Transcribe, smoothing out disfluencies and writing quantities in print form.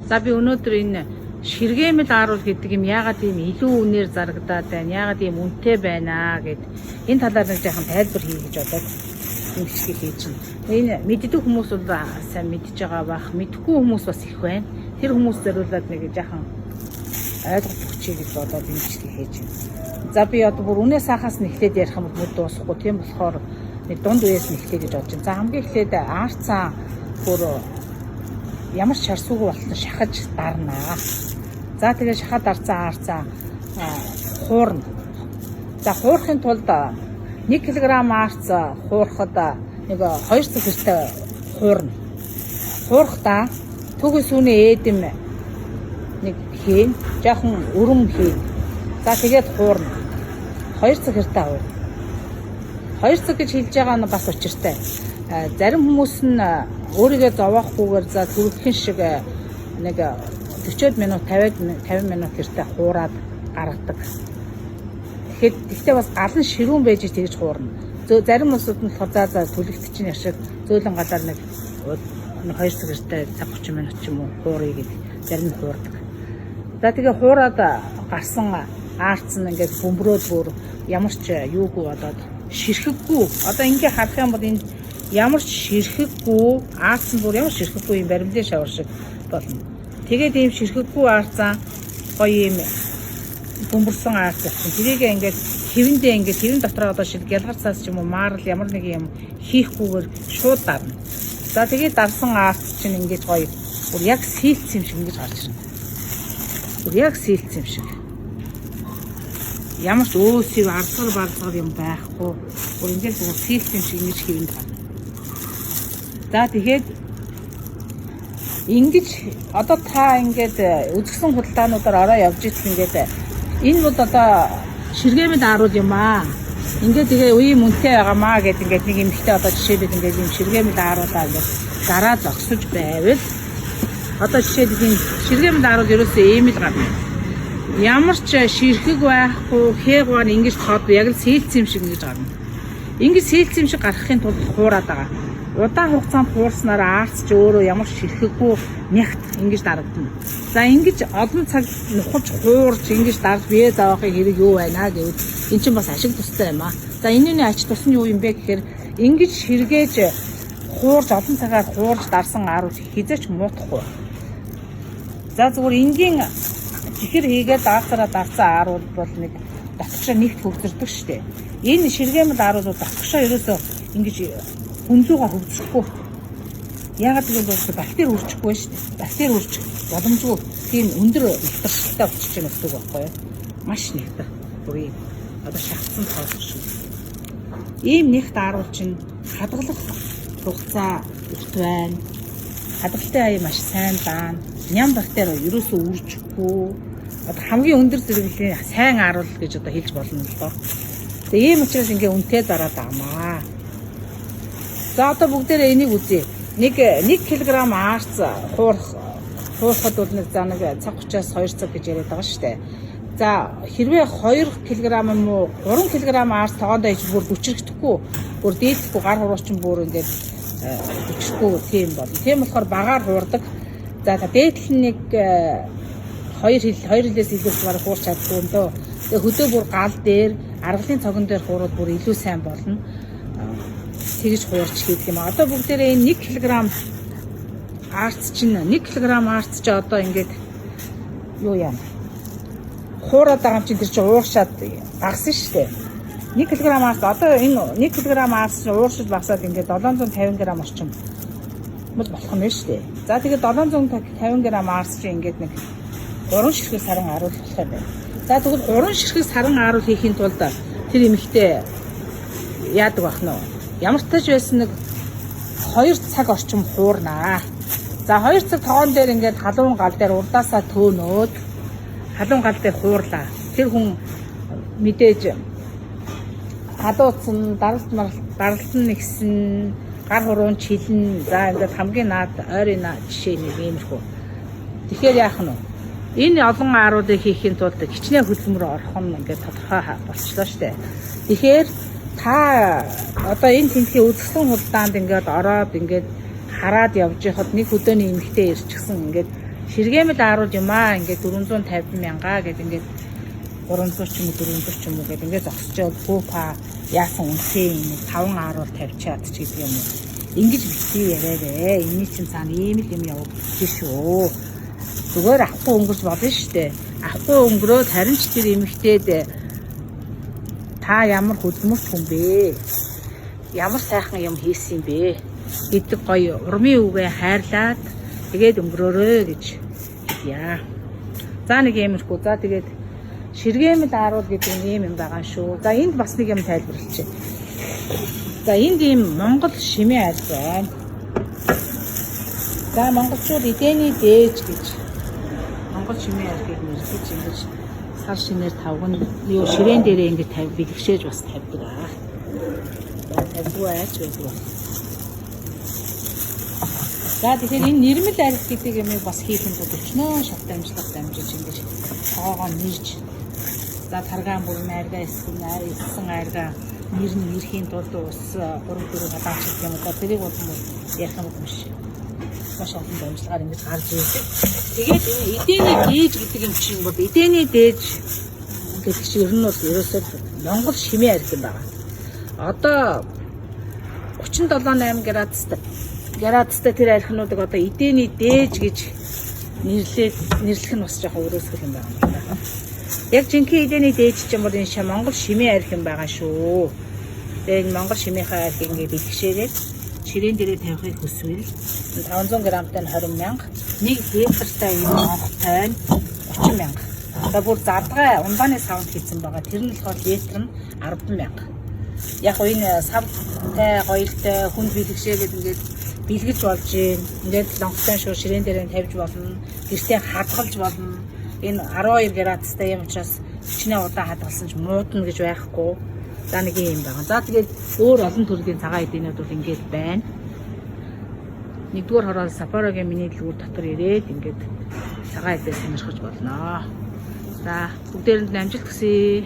За, би өнөөдөр энэ ширгээмэл ааруул гэдэг юм яагаад ийм илүү үнээр зарагдаад байна, яагаад ийм үнэтэй байна гэд энэ талаар нэг жаахан тайлбар хий гэж бодоод энэ бичлэгийг хийж байна. Энэ мэддэг хүмүүс бол сайн мэдж байгаа бах, мэдэхгүй хүмүүс бас их байна. Тэр хүмүүс зориулаад нэг жаахан ойлголт өгчий гэж бодоод энэ бичлэгийг хийж байна. За, би одоо бүр үнээ саахаас нь эхлээд ярих юм бол мөр дуусахгүй. Тийм болохоор нэг дунд үеэс нь эхлэе гэж бодож байна. За, хамгийн эхлээд аарцаа бүр ямар ч шарсуугүй болтон шахаж дарнаа. За, тэгээ шахаад дарцсан аарцаа хуурна. За, хуурахын тулд 1 кг аарц хуурахад нэг 2 цаг хэртэй хуурна. Хуурахтаа түүхий сүүний ээдэм нэг хийн, жаахан өрөм хийн. За, тэгээд хуурна. 2 цаг хэртэй хуурна. 2 цаг гэж хэлж байгаа нь бас учиртай. Зарим хүмүүс нь өөрийгөө зовоохгүйгээр, за, түргэхэн шиг нэг 40 минут, 50 50 минут хэртэй хуураад гаргадаг. Тэгэхээр тэгтээ бас гал нь ширүүн байж тэгж хуурна. Зарим хүмүүсүүд нь болохоор за за түлэгт чинь яшиг зөөлөн галаар нэг нэг 2 цаг хэртэй, цаг 30 минут ч юм уу хууръя гэд зарим нь хуурдаг. За, тэгээ хуураад гарсан аарц нь ингээд бөмбөрөөд бүр ямар ч юугүй болоод ширхэггүй. Одоо ингээ харах юм бол энэ ямар ч ширхэггүй аарц нь бүр ямар ч ширхэггүй юм баримлын шавар шиг болно. Тэгээд ийм ширхэггүй аарцаа гоё ийм бөмбөрсөн аарц болчихно. Тэрийг ингээд хэвэндээ, ингээд хэвэн дотроо одоо шил гялгар цаас ч юм уу, марал, ямар нэг юм хийхгүйгээр шууд дарна. За, тэгээд дарсан аарц чинь ингээд гоё бүр яг сийлц юм шиг ингэж гарч ирнэ. Бүр яг сийлц юм шиг. Ямар ч өөсөв арзгар барзгар юм байхгүй. Бүр ингээд бүр сийлц юм шиг ингэж хэвэнд гарна. За, тэгээд ингэж одоо та ингээд үзэсгэлэн худалдаануудаар ороо явж идэх ингээд энэ бол одоо ширгээмэл ааруул юм аа. Ингээд тэгээ үеийн мөнтэй байгаамаа гэд ингээд нэг эмэгтэй одоо жишээлбэл ингээд юм ширгээмэл ааруулаа ингээд гараа зогсож байвал, одоо жишээлбэл энэ ширгээмэл ааруул ерөөсөө ийм л гарна. Ямар ч ширхэг байхгүй, хээгвар ингэж тоод яг л сийлц юм шиг ингэж гарна. Ингэж сийлц юм шиг гаргахын тулд хуураад байгаа. Удаан хугацаанд хуурснаар аарц ч өөрөө ямар ч ширхэггүй нягт ингэж дарагдана. За, ингэж олон цаг нухаж хуурж ингэж дарж бие заавахын хэрэг юу байна гэвэл эн чинь бас ашиг тустай юм аа. За, энэний ач тус нь юу юм бэ гэхээр ингэж ширгээж хуурж, олон цагаар хуурж дарсан ааруул хэзээ ч муутахгүй. За, зүгээр энгийн чихэр хийгээд даацаараа дарсан ааруул бол нэг дотгошоо нэгт хөгзөрдөг штэ. Энэ ширгээмэл ааруул бол дотгошоо ерөөсөө ингэж хүнзүүгээ хөгзөхгүй. Яагаад гэвэл бол бактери үржихгүй шүү дээ. Бактери үржих боломжгүй. Тийм өндөр нэгтэршилтэй болчихж байгаа гэсэн үг байхгүй юу? Маш нэгтэр. Бүр ийм одоо шахацсан тоос шиг. Ийм нэгт ааруул чинь хадгалах хугацаа урт байна. Хадгалтын аяа маш сайн даана. Ням бактери ерөөсөө үржихгүй. Одоо хамгийн өндөр зэрэглэлийн сайн ааруул гэж одоо хэлж болно л доо. Тэгээ ийм учраас ингээ үнэтэй зараад аамаа. За, одоо бүгдээрээ энийг үзье. Нэг 1 кг аарц хуурахад бол нэг, за, нэг цаг 30-аас 2 цаг гэж яриад байгаа шүү дээ. За, хэрвээ 2 кг юм уу, 3 кг аарц тогоондоо хийж бүр бүчрэхдэггүй, бүр дээдэхгүй, гар хуруу чинь бүр ингээд бүчрэхгүй тийм болно. Тийм болохоор багаар хуурдаг. За, дээдл нь нэг хоёр хил, хоёр хилээс илүү бараг хуурч чаддгүй юм дөө. Тэгээ хөдөө бүр гал дээр, аргалын цогон дээр хуурвал бүр илүү сайн болно, тэгж хуурч хийдэг юм. Одоо бүгдээрээ энэ 1 кг аарц чинь, 1 кг аарц чи одоо ингээд юу яана? Хуураад байгаа юм чинь тэр чинь ууршаад багсан шүү дээ. 1 кг аарц, одоо энэ 1 кг аарц чинь ууршиж багсаад ингээд 750 г орчим бол болох нь шүү дээ. За, тэгээд 750 г аарц чинь ингээд нэг 3 ширхэг саран ааруул болох юм байна. За, тэгвэл 3 ширхэг саран ааруул хийхийн тулд тэр эмэгтэй яадаг бах нь вэ? Ямар ч тач байсан нэг 2 цаг орчим хуурнаа. За, 2 цаг тогоон дээр ингээд халуун гал дээр урдаасаа төөнөөд халуун гал дээр хуурлаа. Тэр хүн мэдээж халууцсан, даралт даралт нь нэгсэн, гар хуруун чилэн. За, ингээд хамгийн наад ойрын жишээ нэг иймэрхүү. Тэгэхээр яах нь вэ? Энэ олон ааруулыг хийхийн тулд хичнээн хөдөлмөр орох нь ингээд тодорхой болчлоо штэ. Тэгэхээр та одоо энэ тентхийн үзэсгэлэн худалдаанд ингээд ороод ингээд хараад явж байхад нэг хөдөөний эмэгтэй ирчихсэн ингээд Ширгээмэл ааруул юм аа ингээд 450 мянга гэд ингээд 300 ч юм уу 400 ч юм уу гэд ингээд зогсчоод хөө па яасан үнэтэй юм 5 ааруул тавьчаад ч гэдэг юм уу. Ингэж битгий яриарэ. Энэний чинь цаана ийм л юм явагдчих шүү. Зүгээр авахгүй өнгөрч болно шүү дээ. Авахгүй өнгөрөөд харин ч тэр эмэгтэйд та ямар хөдөлмөрт хүн бэ? Ямар сайхан юм хийсэн юм бэ? Гэдэг гоё урмын үгээ хайрлаад тэгээд өнгөрөөрэй гэж хэлье. За нэг иймэрхүү. За тэгээд ширгээмэл ааруул гэдэг нь ийм юм байгаа шүү. За энд бас нэг юм тайлбарлчих. За энд ийм Монгол шимийн арх байна. За монголчууд эдэний дээж гэж Монгол шимийн архийг нэрлэж ингэж сар шинээр тавган юу ширээн дээрээ ингэж тавь бэлгшээж бас тавьдаг аа. За тавьдгүй айч байдаг байна. За тэгэхээр энэ нэрмэл арх гэдэг юмыг бас хийх юм бол өчнөө шат дамжлага дамжиж ингэж тоогоо нэрж за таргаан бүрэн арга эсгэн эссэн арга нэр нь нэрхийн тулд ус 3 4 халаач гэх юм уу тэрийг бол ярих юм биш. Маш олон дамжлагаар ингэж гарч ирдэг. Тэгээд энэ эдэний дээж гэдэг юм чинь бол эдэний дээж гэдэг чинь ер нь бол ерөөсөө Монгол шимийн арх юм байна. Одоо 37 8 градустай тэр архинуудыг одоо эдэний дээж гэж нэрлээд нэрлэх нь бас жоохон өрөөсгөл юм байна л да. Яг жинхэнэ эдэний дээж чинь бол энэ Монгол шимийн арх юм байгаа шүү. Тэгээ энэ Монгол шимийнхаа архийг ингээд бэлгшээгээд ширээн дээрээ тавихыг хүсвэл 500 грамтай нь 20 мянга, 1 литртай энэ онхтой нь 30 мянга. За бүр задгай ундааны савнд хийсэн байгаа. Тэр нь болохоор литр нь 10 мянга. Яг гоо энэ савтай гоёлтой хүнд бэлгшээгээд ингээд бэлгэж болж гин. Ингээд лонхтой шууд ширээн дээрээ тавьж болно. Гэртээ хадгалж болно. Энэ 12 градустай юм учраас хичнээн удаан хадгалсан ч муудна гэж байхгүй. За нэг юм байгаа. За тэгээд өөр олон төрлийн цагаан эдийнүүд бол ингээд байна. Нэгдүгээр хороор Саппорогийн миний дэлгүүр дотор ирээд ингээд цагаан эдээ сонирхож болно. За бүгдээрэнд нь амжилт хүсье.